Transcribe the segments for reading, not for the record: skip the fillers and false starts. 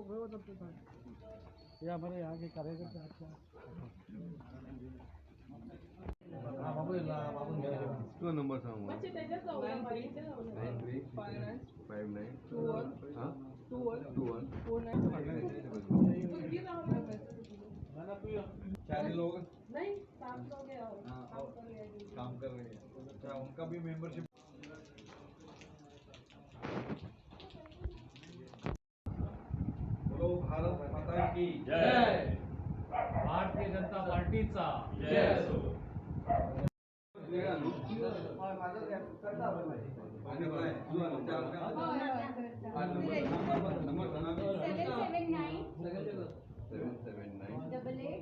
खंय वचप तें सांग. हे हमारे यहाँ के कार्यकर्ते. अच्छा, बाबून गेला. तुझा नंबर सांग मला. मातशें तेजेच जावं, बाकीचें जावं. 93 59 21 हां. 21 21 49. तुमकी नाव चार लोग. नहीं, सात लोग हैं और हाँ, काम और कर रहे हैं. काम कर रहे हैं. अच्छा, उनका भी मेंबरशिप. बोलो भारत माता की जय. भारतीय जनता पार्टीचा जय असो. नंबर सांगा. 779 779 88 88.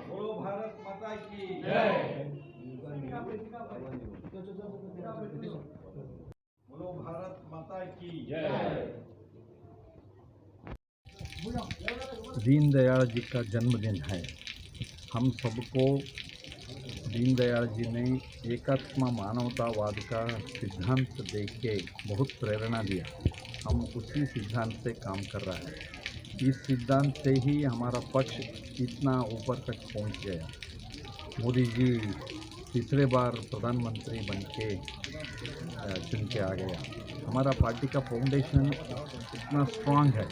बोलो भारत माता की जय. बोलो भारत माता की जय. दीनदयाल जी का जन्मदिन है. हम सबको दीनदयाल जी ने एकात्म मानवतावाद का सिद्धांत दे के बहुत प्रेरणा दिया. हम उसी सिद्धांत से काम कर रहा है. इस सिद्धांत से ही हमारा पक्ष इतना ऊपर तक पहुंच गया. मोदी जी तीसरे बार प्रधानमंत्री बन के चुन के आ गया. हमारा पार्टी का फाउंडेशन इतना स्ट्रांग है.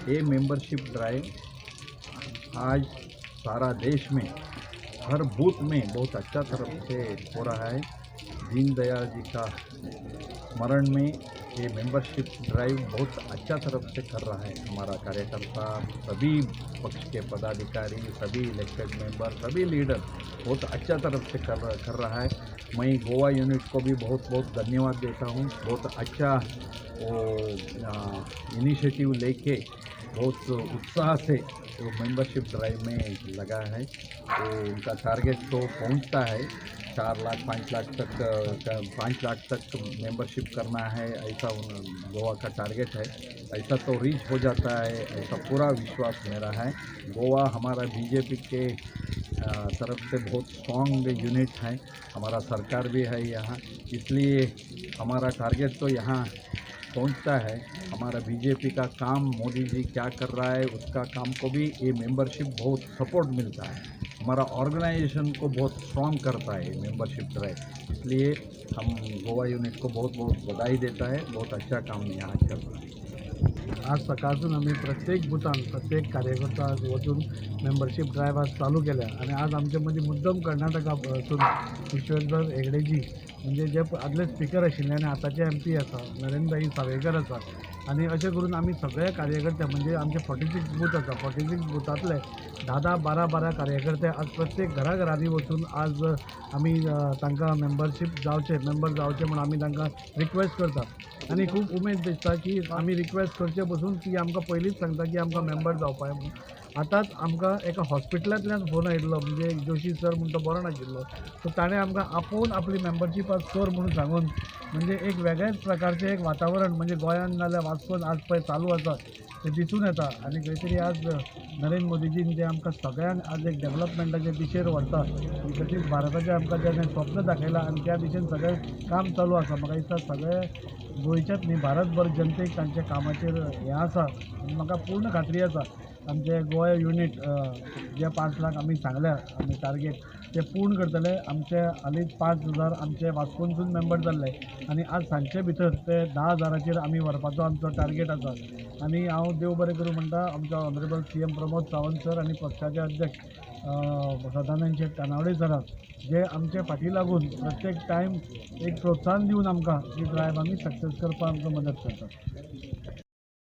ये मेंबरशिप ड्राइव आज सारा देश में हर बूथ में बहुत अच्छा तरफ से हो रहा है. दीनदयाल जी का स्मरण में ये मेंबरशिप ड्राइव बहुत अच्छा तरफ से कर रहा है. हमारा कार्यकर्ता, सभी पक्ष के पदाधिकारी, सभी इलेक्टेड मेंबर, सभी लीडर बहुत अच्छा तरफ से कर कर रहा है. मैं गोवा यूनिट को भी बहुत बहुत धन्यवाद देता हूँ. बहुत अच्छा वो इनिशिएटिव लेके बहुत उत्साह से वो मेंबरशिप ड्राइव में लगा है. तो उनका टारगेट तो पहुंचता है, 4 लाख 5 लाख तक, 5 लाख तक मेंबरशिप करना है, ऐसा उन गोवा का टारगेट है. ऐसा तो रीच हो जाता है, ऐसा पूरा विश्वास मेरा है. गोवा हमारा बीजेपी के तरफ से बहुत स्ट्रॉन्ग यूनिट है. हमारा सरकार भी है यहाँ, इसलिए हमारा टारगेट तो यहाँ पहुंचता है. हमारा बीजेपी का काम, मोदी जी क्या कर रहा है, उसका काम को भी ये मेंबरशिप बहुत सपोर्ट मिलता है. हमारा ऑर्गेनाइजेशन को बहुत स्ट्रॉन्ग करता है ये मेंबरशिप ड्राइव. इसलिए हम गोवा यूनिट को बहुत बहुत बधाई देता है. बहुत अच्छा काम यहाँ चल रहा है. आज सकाळसून आमी प्रत्येक बुथान प्रत्येक कार्यकर्ता आज वचून मेंबरशीप ड्रायव्ह आज चालू केल्या आनी आज आमचे मदीं मुद्दम कर्नाटकासून विश्वेश्वर हेगडेजी, म्हणजे जे आदले स्पिकर आशिल्ले आनी आतांचे एमपी आसा, नरेंद्रभाई सावयकर आसा. आनी अशें करून आमी सगळे कार्यकर्ते, म्हणजे आमचे 46 बूथ आसा, 46 बुथांतले धा धा बारा बारा कार्यकर्ते आज प्रत्येक घराघरांनी वचून आज आमी तांकां मेंबरशीप जावचें, मेंबर जावचें म्हूण आमी तांकां रिक्वेस्ट करता. आनी खूब उमेद दिसता की आमी रिक्वेस्ट करचे पसून ती आमकां पयलींच सांगता की आमकां मेंबर जावपा जाय म्हणून. आतांच आमकां एका हॉस्पिटलांतल्यान फोन आयिल्लो, म्हणजे जोशी सर म्हूण तो बरो नाशिल्लो, सो ताणें आमकां आपोवन आपली मेंबरशीप आज कर म्हणून सांगून, म्हणजे एक वेगळेच प्रकारचें एक वातावरण म्हणजे गोंयांत नाल्यार वास्कोन आज पळय चालू आसा तें दिसून येता. आनी खंय तरी आज नरेंद्र मोदीजीन जें आमकां सगळ्यांक आज एक डेवलपमेंटाचे दिशेर व्हरता आनी तशीच भारताचें आमकां जें स्वप्न दाखयलां आनी त्या दिशेन सगळें काम चालू आसा. म्हाका दिसता सगळे गोंयच्याच न्ही, भारतभर जनतेक तांच्या कामाचेर हें आसा. आनी म्हाका पूर्ण खात्री आसा, आमचे गोवा युनीट जे 5 लाख आमी सांगल्या आमी टार्गेट, ते पूर्ण करतले. आमचे हालींच 5,000 आमचे वास्कोनसून मेंबर जाल्ले आनी आज सांजचे भितर ते 10,000चेर आमी व्हरपाचो आमचो टार्गेट आसा. आनी हांव देव बरें करूं म्हणटा आमचो honourable CM Pramod Sawant sir आनी पक्षाचे अध्यक्ष सदानंद शेट तानावडे सराक, जे आमचे फाटी लागून प्रत्येक टायम एक प्रोत्साहन दिवन आमकां ही ड्रायव्ह आमी सक्सेस करपाक आमकां मदत करतात.